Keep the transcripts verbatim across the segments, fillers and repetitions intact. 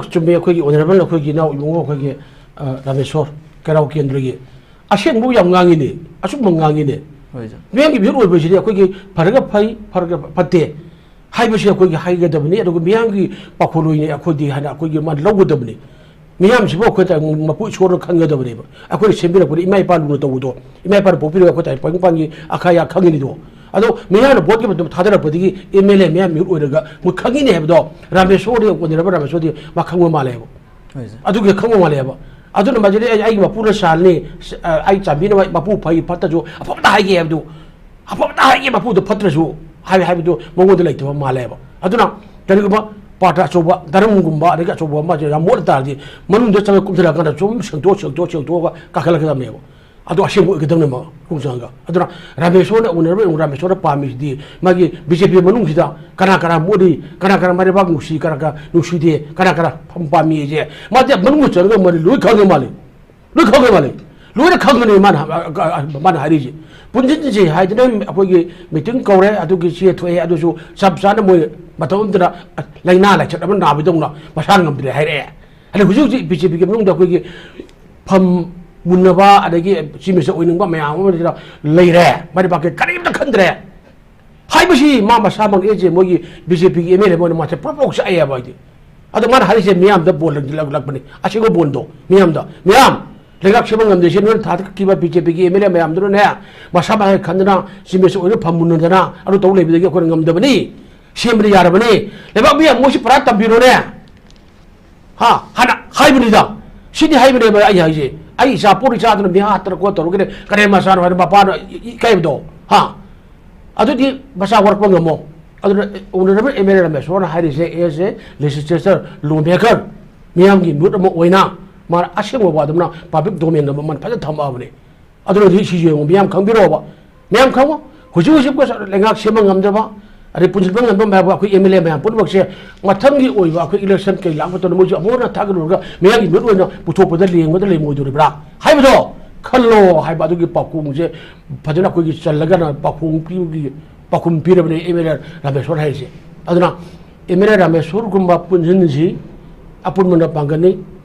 ꯆꯨꯝꯃꯦ, ꯑꯩꯈꯣꯏꯒꯤ ꯑꯣꯅꯔꯦꯕꯜ ꯑꯩꯈꯣꯏꯒꯤ ꯏꯅꯥꯎ ꯏꯕꯨꯡꯉꯣ ꯑꯩꯈꯣꯏꯒꯤ, ꯑ, ꯔꯥꯃꯦꯁꯣꯔ ꯀꯩꯔꯥꯎ ꯀꯦꯟꯗ꯭ꯔꯒꯤ ꯑꯁꯦꯡꯕ ꯌꯥꯝ ꯉꯥꯡꯉꯤꯅꯦ, ꯑꯆꯨꯝꯕ ꯉꯥꯡꯉꯤꯅꯦ꯫ ꯍꯣꯏ ꯁꯥꯔ꯫ ꯃꯤꯌꯥꯝꯒꯤ ꯃꯤꯍꯨꯠ ꯑꯣꯏꯕꯁꯤꯗꯤ ꯑꯩꯈꯣꯏꯒꯤ ꯐꯔꯒ ꯐꯩ, ꯐꯔꯒ ꯐꯠꯇꯦ ꯍꯥꯏꯕꯁꯤ ꯑꯩꯈꯣꯏꯒꯤ ꯍꯥꯏꯒꯗꯕꯅꯤ, ꯑꯗꯨꯒ ꯃꯤꯌꯥꯝꯒꯤ ꯄꯥꯈꯣꯜꯂꯣꯏꯅꯤ ꯑꯩꯈꯣꯏꯗꯤ ꯍꯥꯏꯅ ꯑꯩꯈꯣꯏꯒꯤ ꯃꯥ ꯂꯧꯒꯗꯕꯅꯤ꯫ ꯃꯤꯌꯥꯝꯁꯤꯕꯨ ꯑꯩꯈꯣꯏꯗ ꯃꯄꯨ ꯏꯁꯣꯔꯅ ꯈꯪꯒꯗꯕꯅꯦꯕ꯫ ꯑꯩꯈꯣꯏꯅ ꯁꯦꯝꯕꯤꯔꯛꯄꯗ ꯏꯃꯥ ꯏꯄꯥ ꯂꯨꯅ ꯇꯧꯕꯗꯣ, ꯏꯃꯥ ꯏꯄꯥꯅ ꯄꯣꯛꯄꯤꯔꯒ ꯑꯩꯈꯣꯏ ꯇꯥꯏꯕꯪꯄꯥꯟꯒꯤ ꯑꯈꯥ ꯑꯌꯥ ꯈꯪꯉꯤꯅꯤꯗꯣ꯫ ꯑꯗꯣ ꯃꯤꯌꯥꯝꯅ ꯚꯣꯠꯀꯤ ꯃꯇꯝ ꯊꯥꯗꯔꯛꯄꯗꯒꯤ ꯑꯦꯝ ꯑꯦꯜ ꯑꯦ ꯃꯌꯥꯝ ꯃꯤꯍꯨꯠ ꯑꯣꯏꯔꯒ ꯃꯣꯏ ꯈꯪꯉꯤꯅꯦ ꯍꯥꯏꯕꯗꯣ ꯔꯥꯃꯦꯁꯣꯔꯗꯤ, ꯑꯣꯅꯔꯦꯕꯜ ꯔꯥꯃꯦꯁꯣꯔꯗꯤ ꯃꯥ ꯈꯪꯕ ꯃꯥꯜꯂꯦꯕ꯫ ꯍꯣꯏ ꯁꯥꯔ꯫ ꯑꯗꯨꯒꯤ ꯈꯪꯕ ꯃꯥꯜꯂꯦꯕ꯫ ꯑꯗꯨꯅ ꯃꯁꯤꯗꯤ ꯑꯩ, ꯑꯩꯒꯤ ꯃꯄꯨꯅ ꯁꯥꯔꯅꯤ, ꯁ-, ꯑ, ꯑꯩ ꯆꯥꯟꯕꯤꯅꯕ ꯃꯄꯨ ꯐꯩ ꯐꯠꯇꯁꯨ ꯑꯐꯕꯇ ꯍꯥꯏꯒꯦ ꯍꯥꯏꯕꯗꯨ, ꯑꯐꯕꯇ ꯍꯥꯏꯒꯦ ꯃꯄꯨꯗꯣ ꯐꯠꯇ꯭ꯔꯁꯨ ꯍꯥꯏ-, ꯍꯥꯏꯕꯗꯨ ꯃꯉꯣꯟꯗ ꯂꯩꯇꯕ ꯃꯥꯜꯂꯦꯕ꯫ ꯑꯗꯨꯅ ꯀꯔꯤꯒꯨꯝꯕ ꯄꯥꯔꯇ ꯑꯆꯧꯕ, ꯙꯔꯃꯒꯨꯝꯕ, ꯑꯗꯒꯤ ꯑꯆꯧꯕ ꯑꯃꯁꯦ ꯌꯥꯝ ꯃꯣꯠꯂ ꯇꯥꯔꯗꯤ ꯃꯅꯨꯡꯗ ꯆꯪꯉ ꯀꯨꯝꯊꯔꯛꯑꯀꯥꯟꯗ ꯁꯨꯝ ꯁꯦꯡꯇꯣꯛ, ꯁꯦꯡꯇꯣꯛ, ꯁꯦꯡꯇꯣꯛꯑꯒ ꯀꯥꯈꯠꯂꯛꯀꯗꯕꯅꯦꯕ꯫ ꯑꯗꯣ ꯑꯁꯦꯡꯕ ꯑꯣꯏꯒꯗꯕꯅꯦ ꯃꯥ ꯈꯣꯡꯖꯪꯒ꯫ ꯑꯗꯨꯅ ꯔꯥꯃꯦꯁꯣꯔꯅ ꯎꯅꯔꯕ ꯌꯦꯡꯉꯨ, ꯔꯥꯃꯦꯁꯣꯔꯅ ꯄꯥꯝꯃꯤꯁꯤꯗꯤ ꯃꯥꯒꯤ ꯕꯤ ꯖꯦ ꯄꯤ ꯃꯅꯨꯡꯁꯤꯗ ꯀꯅꯥ ꯀꯅꯥ ꯃꯣꯠꯂꯤ, ꯀꯅꯥ ꯀꯅꯥ ꯃꯔꯩꯕꯥꯛ ꯅꯨꯡꯁꯤ, ꯀꯅꯥ ꯀꯅꯥ ꯅꯨꯡꯁꯤꯗꯦ, ꯀꯅꯥ ꯀꯅꯥ ꯐꯝ ꯄꯥꯝꯃꯤ ꯍꯥꯏꯁꯦ ꯃꯥꯗꯤ ꯃꯅꯨꯡꯗ ꯆꯪꯉꯒ ꯃꯥꯗꯤ ꯂꯣꯏ ꯈꯪꯉꯦ ꯃꯥꯜꯂꯦ꯫ ꯂꯣꯏ ꯈꯪꯉꯦ ꯃꯥꯜꯂꯦ꯫ ꯂꯣꯏꯅ ꯈꯪꯒꯅꯤ ꯃꯥꯅ, ꯃꯥꯅ ꯍꯥꯏꯔꯤꯁꯦ꯫ ꯄꯨꯟꯁꯤꯟꯁꯦ ꯍꯥꯏꯗꯅ ꯑꯩꯈꯣꯏꯒꯤ ꯃꯤꯇꯤꯡ ꯀꯧꯔꯦ, ꯑꯗꯨꯒꯤ ꯆꯦ ꯊꯣꯛꯑꯦ, ꯑꯗꯨꯁꯨ ꯆꯞ ꯆꯥꯅ ꯃꯣꯏ ꯃꯇꯝ ꯑꯃꯗ ꯂꯥꯏꯅꯥ ꯂꯥꯏꯆꯠ ꯑꯃ ꯅꯥꯕꯗꯧꯅ ꯃꯁꯥ ꯉꯝꯗ꯭ꯔꯦ ꯍꯥꯏꯔꯛꯑꯦ꯫ ꯑꯗ ꯍꯧꯖꯤꯛ ꯍꯧꯖꯤꯛ ꯕꯤ ꯖꯦ ꯄꯤꯒꯤ ꯃꯅꯨꯡꯗ ꯑꯩꯈꯣꯏꯒꯤ ꯐꯝ ꯃꯨꯟꯅꯕ, ꯑꯗꯒꯤ ꯆꯤꯃꯤꯁ ꯑꯣꯏꯅꯤꯡꯕ ꯃꯌꯥꯝ ꯑꯃ ꯂꯩꯔꯦ꯫ ꯃꯔꯩꯕꯥꯛꯀꯤ ꯀꯔꯤꯝꯇ ꯈꯟꯗ꯭ꯔꯦ ꯍꯥꯏꯕꯁꯤ ꯃꯥ ꯃꯁꯥꯃꯛ ꯑꯦ ꯖꯦ ꯃꯣꯏꯒꯤ ꯕꯤ ꯖꯦ ꯄꯤꯒꯤ ꯑꯦꯝ ꯑꯦꯜ ꯑꯦ ꯃꯣꯏꯅ ꯃꯥꯁꯦ ꯄ꯭ꯔꯣꯛ ꯄ꯭ꯔꯣꯛ ꯆꯥꯛꯑꯦꯕ ꯑꯩꯗꯤ꯫ ꯑꯗꯣ ꯃꯥꯅ ꯍꯥꯏꯔꯤꯁꯦ ꯃꯤꯌꯥꯝꯗ ꯕꯣꯟ ꯂꯪꯁꯤꯜꯂꯛꯄꯅꯤ, ꯑꯁꯦꯡꯕ ꯕꯣꯟꯗꯣ ꯃꯤꯌꯥꯝꯗ꯫ ꯃꯤꯌꯥꯝ ꯂꯩꯉꯥꯛ ꯁꯦꯝꯕ ꯉꯝꯗꯦ, ꯁꯤ ꯅꯣꯏꯅ ꯊꯥꯗ ꯀꯛꯈꯤꯕ ꯕꯤ ꯖꯦ ꯄꯤꯒꯤ ꯑꯦꯝ ꯑꯦꯜ ꯑꯦ ꯃꯌꯥꯝꯗꯨꯅꯅꯦ, ꯃꯁꯥ ꯃꯁꯥꯒꯤ ꯈꯟꯗꯅ ꯆꯤꯃꯤꯁ ꯑꯣꯏꯅ ꯐꯝ ꯃꯨꯟꯅꯗꯅ ꯑꯗꯨ ꯇꯧ ꯂꯩꯕꯗꯒꯤ ꯑꯩꯈꯣꯏꯅ ꯉꯝꯗꯕꯅꯤ꯫ ꯁꯦꯝꯕꯗꯤ ꯌꯥꯔꯕꯅꯤ꯫ ꯂꯩꯕꯥꯛ ꯃꯤꯌꯥꯝ ꯃꯣꯏꯁꯤ ꯄꯨꯔꯥ ꯇꯝꯕꯤꯔꯣꯅꯦ꯫ ꯍꯥ? ꯍꯥꯟꯅ ꯍꯥꯏꯕꯅꯤꯗ꯫ ꯁꯤꯗꯤ ꯍꯥꯏꯕꯅꯦꯕ ꯑꯩ ꯍꯥꯏꯁꯦ꯫ ꯑꯩ ꯏꯆꯥ ꯄꯣꯛꯏ ꯆꯥꯗꯅ ꯃꯤꯍꯥ ꯍꯥꯠꯇꯅ ꯈꯣꯠꯇꯅ ꯇꯧꯔꯒꯅꯦ ꯀꯔꯤ ꯃꯆꯥꯅꯣ ꯍꯥꯏꯅ ꯃꯄꯥꯅ ꯏ-, ꯏꯀꯥꯏꯕꯗꯣ? ꯍꯥ? ꯑꯗꯨꯗꯤ ꯃꯆꯥ ꯋꯥꯔꯛꯄ ꯉꯝꯃꯣ꯫ ꯑꯗꯨꯅ ꯑꯣꯅꯔꯦꯕꯜ ꯑꯦꯝ ꯑꯦꯜ ꯑꯦ ꯔꯥꯃꯦꯁꯣꯔꯅ ꯍꯥꯏꯔꯤꯁꯦ, as a legislator, law maker, ꯃꯤꯌꯥꯝꯒꯤ ꯃꯤꯍꯨꯠ ꯑꯃ ꯑꯣꯏꯅ ꯃꯥꯅ ꯑꯁꯦꯡꯕ ꯋꯥꯗꯨꯃꯅ ꯄꯕ꯭ꯂꯤꯛ ꯗꯣꯃꯦꯟꯗ ꯃꯃꯜ ꯐꯖꯅ ꯊꯝꯃꯛꯑꯕꯅꯦ꯫ ꯑꯗꯨꯅꯗꯤ ꯁꯤꯁꯨ ꯌꯦꯡꯉꯨ, ꯃꯤꯌꯥꯝ ꯈꯪꯕꯤꯔꯣꯕ꯫ ꯃꯌꯥꯝ ꯈꯪꯉꯣ, ꯍꯧꯖꯤꯛ ꯍꯧꯖꯤꯛ ꯂꯩꯉꯥꯛ ꯁꯦꯝꯕ ꯉꯝꯗꯕ, ꯑꯗꯩ ꯄꯨꯟꯁꯤꯟꯕ ꯉꯝꯕ ꯃꯌꯥꯝ, ꯑꯩꯈꯣꯏ ꯑꯦꯝ ꯑꯦꯜ ꯑꯦ ꯃꯌꯥꯝ ꯄꯨꯝꯅꯃꯛꯁꯦ ꯃꯊꯪꯒꯤ ꯑꯣꯏꯕ ꯑꯩꯈꯣꯏ ꯏꯂꯦꯛꯁꯟ ꯀꯩ ꯂꯥꯛꯄ ꯃꯇꯝꯗ ꯃꯣꯏꯁꯨ ꯑꯃꯨꯛ ꯍꯟꯅ ꯊꯥꯒꯠꯂꯨꯔꯒ ꯃꯌꯥꯝꯒꯤ ꯃꯤꯍꯨꯠ ꯑꯣꯏꯅ ꯄꯨꯊꯣꯛꯄꯗ ꯂꯦꯡꯕꯗ ꯂꯩꯔꯝꯃꯣꯏꯗꯣꯔꯤꯕ꯭ꯔꯥ ꯍꯥꯏꯕꯗꯣ ꯈꯜꯂꯣ ꯍꯥꯏꯕ ꯑꯗꯨꯒꯤ ꯄꯥꯎꯈꯣꯡꯁꯦ ꯐꯖꯅ ꯑꯩꯈꯣꯏꯒꯤ ꯆꯜꯂꯒꯅ ꯄꯥꯎꯈꯣꯡ ꯄꯤꯕꯒꯤ ꯄꯥꯎꯈꯨꯝ ꯄꯤꯔꯕꯅꯤ ꯑꯦꯝ ꯑꯦꯜ ꯑꯦ ꯔꯥꯃꯦꯁꯣꯔ ꯍꯥꯏꯔꯤꯁꯦ꯫ ꯑꯗꯨꯅ ꯑꯦꯝ ꯑꯦꯜ ꯑꯦ ꯔꯥꯃꯦꯁꯣꯔꯒꯨꯝꯕ ꯄꯨꯟꯁꯤꯟꯁꯤ ꯑꯄꯨꯟꯕꯅ ꯄꯥꯡꯒꯜꯅꯤ꯫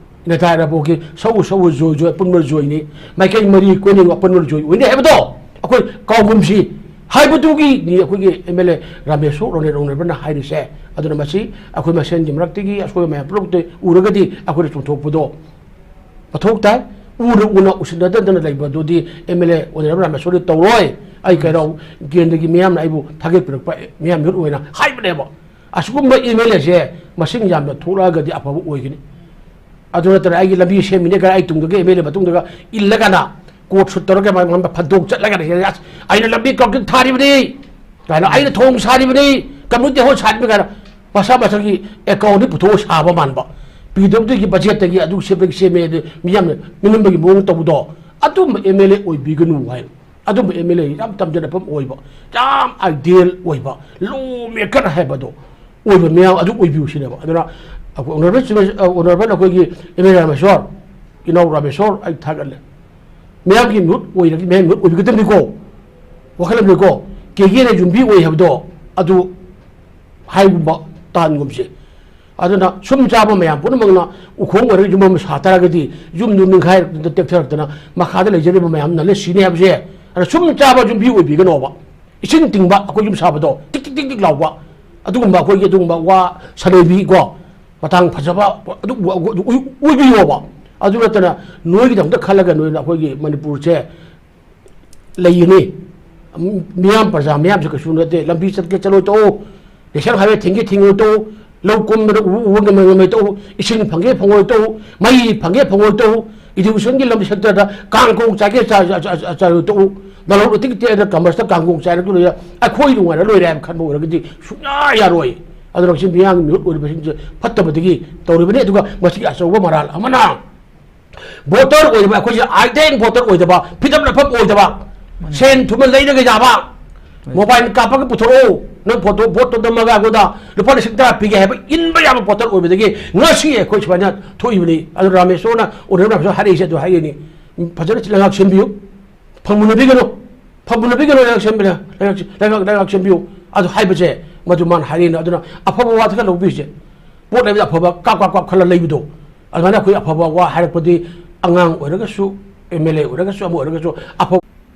ꯅꯦꯇꯥ ꯏꯔꯥꯕꯣꯠꯀꯤ ꯁꯧ ꯁꯧ ꯖꯣꯏ ꯖꯣꯏ ꯑꯄꯨꯟꯕ ꯖꯣꯏꯅꯤ꯫ ꯃꯥꯏꯀꯩ ꯃꯔꯤ ꯀꯣꯏꯅꯤꯡ ꯑꯄꯨꯟꯕ ꯖꯣꯏ ꯑꯣꯏꯅꯤ ꯍꯥꯏꯕꯗꯣ ꯑꯩꯈꯣꯏ ꯀꯥꯎꯒꯨꯝꯁꯤ꯫ ꯍꯥꯏꯕꯗꯨꯒꯤꯅꯤ ꯑꯩꯈꯣꯏꯒꯤ ꯑꯦꯝ ꯑꯦꯜ ꯑꯦ ꯔꯥꯃꯦꯁꯣꯔ ꯔꯣꯅꯦ ꯔꯣꯅꯦꯕꯅ ꯍꯥꯏꯔꯤꯁꯦ꯫ ꯑꯗꯨꯅ ꯃꯁꯤ ꯑꯩꯈꯣꯏ ꯃꯁꯦꯟꯒꯤ ꯃꯔꯛꯇꯒꯤ ꯑꯁꯣꯏꯕ ꯃꯌꯥꯝ ꯄꯨꯝꯅꯃꯛꯇ ꯎꯔꯒꯗꯤ ꯑꯩꯈꯣꯏꯅ ꯆꯨꯝꯊꯣꯛꯄꯗꯣ ꯃꯊꯧ ꯇꯥꯏ꯫ ꯎꯅ ꯎꯅ ꯎꯁꯤꯟꯅꯗꯅ ꯂꯩꯕꯗꯨꯗꯤ ꯑꯦꯝ ꯑꯦꯜ ꯑꯦ ꯑꯣꯅꯔꯦꯕꯜ ꯔꯥꯃꯦꯁꯣꯔꯗꯤ ꯇꯧꯔꯣꯏ꯫ ꯑꯩ ꯀꯩꯅꯣ ꯀꯦꯟꯗ꯭ꯔꯒꯤ ꯃꯤꯌꯥꯝꯅ ꯑꯩꯕꯨ ꯊꯥꯒꯠꯄꯤꯔꯛꯄ ꯃꯤꯌꯥꯝ ꯃꯤꯍꯨꯠ ꯑꯣꯏꯅ ꯍꯥꯏꯕꯅꯦꯕ꯫ ꯑꯁꯤꯒꯨꯝꯕ ꯑꯦꯝ ꯑꯦꯜ ꯑꯦꯁꯦ ꯃꯁꯤꯡ ꯌꯥꯝꯅ ꯊꯣꯛꯂꯛꯑꯒꯗꯤ ꯑꯐꯕ ꯑꯣꯏꯒꯅꯤ꯫ ꯑꯗꯨ ꯅꯠꯇꯅ ꯑꯩꯒꯤ ꯂꯝꯕꯤ ꯁꯦꯝꯃꯤꯅꯦ ꯀꯥꯏꯅ ꯑꯩ ꯇꯨꯡꯗꯒꯤ ꯑꯦꯝ ꯑꯦꯜ ꯑꯦ ꯃꯇꯨꯡꯗꯒ ꯏꯜꯂꯒꯅ ꯀꯣꯔꯠ ꯁꯨꯠ ꯇꯧꯔꯒ ꯃꯥ ꯃꯥ ꯐꯟꯗꯣꯛ ꯆꯠꯂꯒꯅ ꯁꯤꯗ "ꯑꯁ, ꯑꯩꯅ ꯂꯝꯕꯤ ꯀꯪꯀ꯭ꯔꯤꯠ ꯊꯥꯔꯤꯕꯅꯤ" ꯀꯥꯏꯅ, "ꯑꯩꯅ ꯊꯣꯡ ꯁꯥꯔꯤꯕꯅꯤ, ꯀꯝꯃ꯭ꯌꯨꯅꯤꯇꯤ ꯍꯣꯜ ꯁꯥꯔꯤꯕꯅꯤ" ꯀꯥꯏꯅ ꯃꯁꯥ ꯃꯁꯥꯒꯤ ꯑꯦꯀꯥꯎꯟꯗꯤ ꯄꯨꯊꯣꯛꯑ ꯁꯥꯕ ꯃꯥꯟꯕ꯫ ꯄꯤ ꯗꯕ꯭ꯂꯤꯎ ꯗꯤꯒꯤ ꯕꯖꯦꯠꯇꯒꯤ ꯑꯗꯨ ꯁꯦꯝꯕꯒꯤ ꯁꯦꯝꯃꯦ ꯑꯗꯨ ꯃꯤꯌꯥꯝꯅ ꯃꯤꯅꯝꯕꯒꯤ ꯃꯑꯣꯡ ꯇꯧꯕꯗꯣ ꯑꯗꯨꯝꯕ ꯑꯦꯝ ꯑꯦꯜ ꯑꯦ ꯑꯣꯏꯕꯤꯒꯅꯨ ꯍꯥꯏ꯫ ꯑꯗꯨꯝꯕ ꯑꯦꯝ ꯑꯦꯜ ꯑꯦ ꯌꯥꯝ ꯇꯝꯖꯅꯐꯝ ꯑꯣꯏꯕ, ꯌꯥꯝ ꯑꯥꯏꯗꯤꯌꯦꯜ ꯑꯣꯏꯕ, ꯂꯣ ꯃꯦꯀꯔ ꯍꯥꯏꯕꯗꯣ ꯑꯣꯏꯕ ꯃꯌꯥꯝ ꯑꯗꯨ ꯑꯣꯏꯕꯤꯌꯨ ꯁꯤꯅꯦꯕ꯫ ꯑꯗꯨꯅ ꯑꯩꯈꯣꯏ ꯑꯣꯅꯔꯦꯕꯜ ꯆꯤꯐ ꯃꯤꯅꯤꯁ-, ꯑ, ꯑꯣꯅꯔꯦꯕꯜ ꯑꯩꯈꯣꯏꯒꯤ ꯑꯦꯝ ꯑꯦꯜ ꯑꯦ ꯔꯥꯃꯦꯁꯣꯔ, ꯏꯅꯥꯎ ꯔꯥꯃꯦꯁꯣꯔ, ꯑꯩ ꯊꯥꯒꯠꯂꯦ꯫ ꯃꯌꯥꯝꯒꯤ ꯃꯤꯍꯨꯠ ꯑꯣꯏꯔꯒ, ꯃꯌꯥꯝꯒꯤ ꯃꯤꯍꯨꯠ ꯑꯣꯏꯕꯤꯒꯗꯕꯅꯤꯀꯣ꯫ ꯋꯥꯈꯜ ꯑꯃꯅꯤꯀꯣ, ꯀꯦ ꯀꯦꯅ ꯌꯨꯝꯕꯤ ꯑꯣꯏ ꯍꯥꯏꯕꯗꯣ ꯑꯗꯨ ꯍꯥꯏꯒꯨꯝꯕ ꯇꯥꯟꯒꯨꯝꯁꯦ꯫ ꯑꯗꯨꯅ ꯁꯨꯝ ꯆꯥꯕ ꯃꯌꯥꯝ ꯄꯨꯝꯅꯃꯛꯅ ꯎꯈꯣꯡ ꯑꯣꯏꯔꯒ ꯌꯨꯝ ꯑꯃ ꯁꯥ ꯇꯥꯔꯒꯗꯤ ꯌꯨꯝꯗꯨ ꯅꯤꯡꯈꯥꯏꯔꯛꯇꯅ ꯇꯦꯛꯊꯔꯛꯇꯅ ꯃꯈꯥꯗ ꯂꯩꯖꯔꯤꯕ ꯃꯌꯥꯝ ꯅꯜꯂ ꯁꯤꯅꯤ ꯍꯥꯏꯕꯁꯦ꯫ ꯑꯗꯨꯅ ꯁꯨꯝ ꯆꯥꯕ ꯌꯨꯝꯕꯤ ꯑꯣꯏꯕꯤꯒꯅꯣꯕ꯫ ꯏꯁꯤꯡ ꯇꯤꯡꯕ ꯑꯩꯈꯣꯏ ꯌꯨꯝ ꯁꯥꯕꯗꯣ ꯇꯤꯛ ꯇꯤꯛ ꯇꯤꯛ ꯇꯤꯛ ꯂꯥꯎꯕ ꯑꯗꯨꯒꯨꯝꯕ ꯑꯩꯈꯣꯏꯒꯤ ꯑꯗꯨꯒꯨꯝꯕ ꯋꯥ ꯁꯅꯩꯕꯤ ꯀꯣ ꯃꯇꯥꯡ ꯐꯖꯕ ꯑꯗꯨ ꯑꯣꯏꯕꯤꯌꯣꯕ꯫ ꯑꯗꯨ ꯅꯠꯇꯅ ꯅꯣꯏꯒꯤꯗꯃꯛꯇ ꯈꯜꯂꯒ ꯅꯣꯏꯅ ꯑꯩꯈꯣꯏꯒꯤ ꯃꯅꯤꯄꯨꯔꯁꯦ ꯂꯩꯒꯅꯤ꯫ ꯃꯤꯌꯥꯝ ꯄ꯭ꯔꯖꯥ ꯃꯌꯥꯝꯁꯦ ꯀꯩꯁꯨ ꯅꯠꯇꯦ꯫ ꯂꯝꯕꯤ ꯆꯠꯀꯦ ꯆꯠꯂꯣꯏ ꯇꯧ, ꯅꯦꯁꯅꯦꯜ ꯍꯥꯏꯋꯦ ꯊꯤꯡꯒꯦ ꯊꯤꯡꯉꯣꯏ ꯇꯧ, ꯂꯧ ꯀꯨꯝꯕꯗ ꯎꯕ ꯎꯕ ꯉꯝꯃꯣꯏ ꯉꯝꯃꯣꯏ ꯇꯧ, ꯏꯁꯤꯡ ꯐꯪꯒꯦ ꯐꯪꯉꯣꯏ ꯇꯧ, ꯃꯩ ꯐꯪꯒꯦ ꯐꯪꯉꯣꯏ ꯇꯧ, ꯏꯗꯨꯀꯦꯁꯟꯒꯤ ꯂꯝ ꯁꯦꯛꯇꯔꯗ ꯀꯥꯡꯈꯣꯡ ꯆꯥꯒꯦ ꯆꯥ-, ꯆꯥ-, ꯆꯥ-, ꯆꯥ-, ꯆꯥꯔꯣꯏ ꯇꯧ, ꯅꯂꯧ ꯑꯇꯤꯛ ꯇꯦꯛꯑꯗ ꯀꯃꯔꯁꯇ ꯀꯥꯡꯈꯣꯡ ꯆꯥꯏꯔꯒ ꯂꯣꯏꯔꯦ, ꯑꯩꯈꯣꯏ ꯅꯨꯡꯉꯥꯏꯔ ꯂꯣꯏꯔꯦ ꯍꯥꯏꯕ ꯈꯟꯕ ꯑꯣꯏꯔꯒꯗꯤ ꯁꯨꯡꯌꯥ ꯌꯥꯔꯣꯏ꯫ ꯑꯗꯨꯅ ꯉꯁꯤ ꯃꯤꯌꯥꯝꯒꯤ ꯃꯤꯍꯨꯠ ꯑꯣꯏꯔꯤꯕꯁꯤꯡꯁꯦ ꯐꯠꯇꯕꯗꯒꯤ ꯇꯧꯔꯤꯕꯅꯤ꯫ ꯑꯗꯨꯒ ꯃꯁꯤꯒꯤ ꯑꯆꯧꯕ ꯃꯔꯥꯜ ꯑꯃꯅ ꯚꯣꯇꯔ ꯑꯣꯏꯔꯤꯕ ꯑꯩꯈꯣꯏꯁꯦ ꯑꯥꯏꯗꯦꯟ ꯚꯣꯇꯔ ꯑꯣꯏꯗꯕ, ꯐꯤꯗꯝ ꯂꯥꯛꯐꯝ ꯑꯣꯏꯗꯕ, ꯃꯥꯅꯤ꯫ ꯁꯦꯟ ꯊꯨꯝꯅ ꯂꯩꯔꯒ ꯌꯥꯕ, ꯃꯣꯕꯥꯏꯜ ꯀꯥꯞꯄꯒ ꯄꯨꯊꯣꯔꯛꯑꯣ, ꯅꯪ ꯐꯣꯇꯣ ꯚꯣꯠꯇꯣ ꯅꯝꯃꯒ ꯑꯩꯉꯣꯟꯗ ꯂꯨꯄꯥ ꯂꯤꯁꯤꯡ ꯇꯔꯥ ꯄꯤꯒꯦ ꯍꯥꯏꯕ ꯏꯟꯕ ꯌꯥꯕ ꯚꯣꯇꯔ ꯑꯣꯏꯕꯗꯒꯤ ꯉꯁꯤ ꯑꯩꯈꯣꯏ ꯁꯨꯃꯥꯏꯅ ꯊꯣꯛꯏꯕꯅꯤ꯫ ꯑꯗꯨ ꯔꯥꯃꯦꯁꯣꯔꯅ, ꯑꯣꯅꯔꯦꯕꯜ ꯔꯥꯃꯦꯁꯣꯔ ꯍꯥꯏꯔꯛꯏꯁꯦ ꯑꯗꯨ ꯍꯥꯏꯔꯤꯅꯤ꯫ ꯐꯖꯅ ꯂꯩꯉꯥꯛ ꯁꯦꯝꯕꯤꯌꯨ, ꯐꯪꯃꯨꯟꯅꯕꯤꯒꯅꯨ, ꯐꯪꯃꯨꯟꯅꯕꯤꯒꯅꯨ, ꯂꯩꯉꯥꯛ ꯁꯦꯝꯕꯤꯌꯨ, ꯂꯩꯉꯥꯛ, ꯂꯩꯉꯥꯛ, ꯂꯩꯉꯥꯛ ꯁꯦꯝꯕꯤꯌꯨ꯫ ꯑꯗꯨ ꯍꯥꯏꯕꯁꯦ ꯃꯗꯨ ꯃꯥꯅ ꯍꯥꯏꯔꯤꯅꯤ꯫ ꯑꯗꯨꯅ ꯑꯐꯕ ꯋꯥ ꯈꯔ ꯂꯧꯕꯤꯁꯦ꯫ ꯄꯣꯠ ꯂꯩꯕꯗ ꯑꯐꯕ ꯀꯥꯞ ꯀꯥꯞ ꯀꯥꯞ ꯈꯜꯂ ꯂꯩꯕꯗꯣ, ꯑꯗꯨꯃꯥꯏꯅ ꯑꯩꯈꯣꯏ ꯑꯐꯕ ꯋꯥ ꯍꯥꯏꯔꯛꯄꯗꯤ, ꯑꯉꯥꯡ ꯑꯣꯏꯔꯒꯁꯨ, ꯑꯦꯝ ꯑꯦꯜ ꯑꯦ ꯑꯣꯏꯔꯒꯁꯨ, ꯑꯃ ꯑꯣꯏꯔꯒꯁꯨ, ꯑꯐꯕ